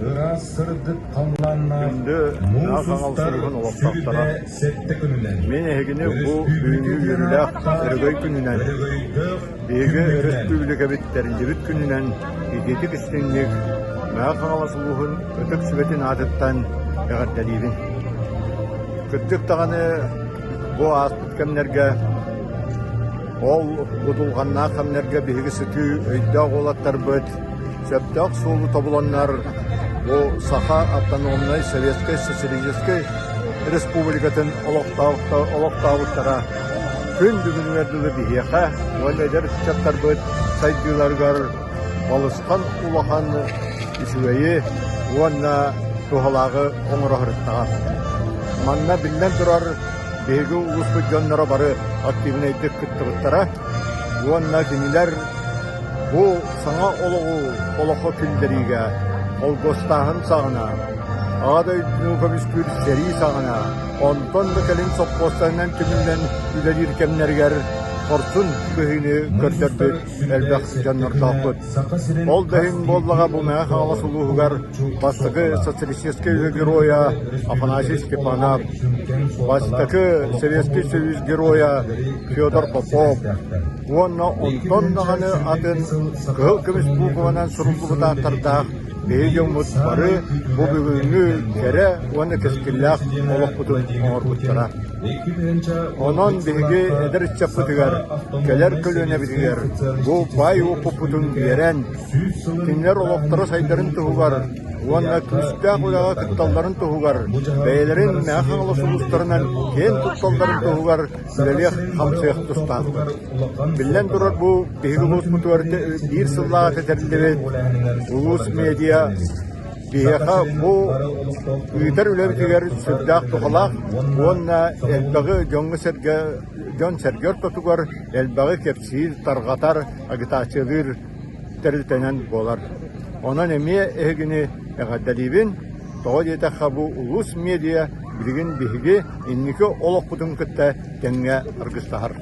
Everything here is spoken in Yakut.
Ыраас сырдык халлааннаах Күндү муус Мэҥэ Хаҥалас устар улууһун олохтоохторо! сүрүтэ сэттэ күнүнэн, Мин эһигини бу өрөспүүбүлүкэ бүгүҥҥү диэн үөрүүлээх ааттаах өрөгөй күнүнэн, өрөгөйдөөх биһиги күммүтүнэн өрөспүүбүлүкэбит тэриллибит күнүнэн итиитик истиҥник Мэҥэ Хаҥалас улууһун Ытык Сүбэтин аатыттан эҕэрдэлиибин! Кырдьык даҕаны бу ааспыт кэмнэргэ ол будулҕаннаах кэмнэргэ биһиги сытыы өйдөөх уолаттарбыт сөптөөх суолу тобуланнар бу Саха автономнай Советскай Социалистическай Республикатын олохтообуттара күн бүгүнүгэр дылы биһиэхэ уонна эдэр ыччаттарбыт сайдыыларыгар балысхан улахан үчүгэйи уонна туһалааҕы оҥоро сырыттаҕа. Манна биллэн турар биһиги улууспут дьонноро бары активнайдык кыттыбыттара уонна кинилэр Бу саҥа олоҕу олоххо киллэриигэ холкуостааһын саҕана, Аҕа дойдуну көмүскүүр сэрии саҕана, онтон да кэлин сопхуостарынан түмүллэн үлэлиир кэмнэригэр хорсун быһыыны көрдөрбүт элбэх дьоннордоохпут. Ол да иһин буоллаҕа бу Мэҥэ Хаҥалас улууһугар бастакы социалистическай үлэ геройа Афанасий Степанов, бастакы Советский Союз геройа Федор Попов, Уонна онтон даҕаны атын кыһыл көмүс буукубанан суруллубут ааттардаах биһиги дьоммут бары бу бүгүҥҥү кэрэ уонна кэскиллээх олохпутун оҥорбуттара. Онон биһиги эдэр ыччаппытыгар, кэлэр көлүөнэбитигэр бу баай уоппуппутун биэрэн, кинилэр олохторо сайдарын туһугар уонна күүстээх үлэҕэ кытталларын туһугар, бэйэлэрин Мэҥэ Хаҥалас улуустарынан киэн тутталларын туһугар үлэлиэх-хамсыах тустаахпыт. Биллэн турар, бу биһиги улууспутугар биир сыллааҕыта тэриллибит улуус медиа биһиэхэ бу ыытар үлэбитигэр сүрдээх туһалаах уонна элбэҕи дьоҥҥо-сэргэ дьон-сэргэ ортотугар элбэҕи кэпсиир, тарҕатар, агитациялыыр тэрилтэнэн буолар. Онон эмиэ эһигини эҕэрдэлиибин. Тоҕо диэтэххэ, бу улуус медиа билигин биһиги инники олохпутун кытта тэҥҥэ аргыстаһар.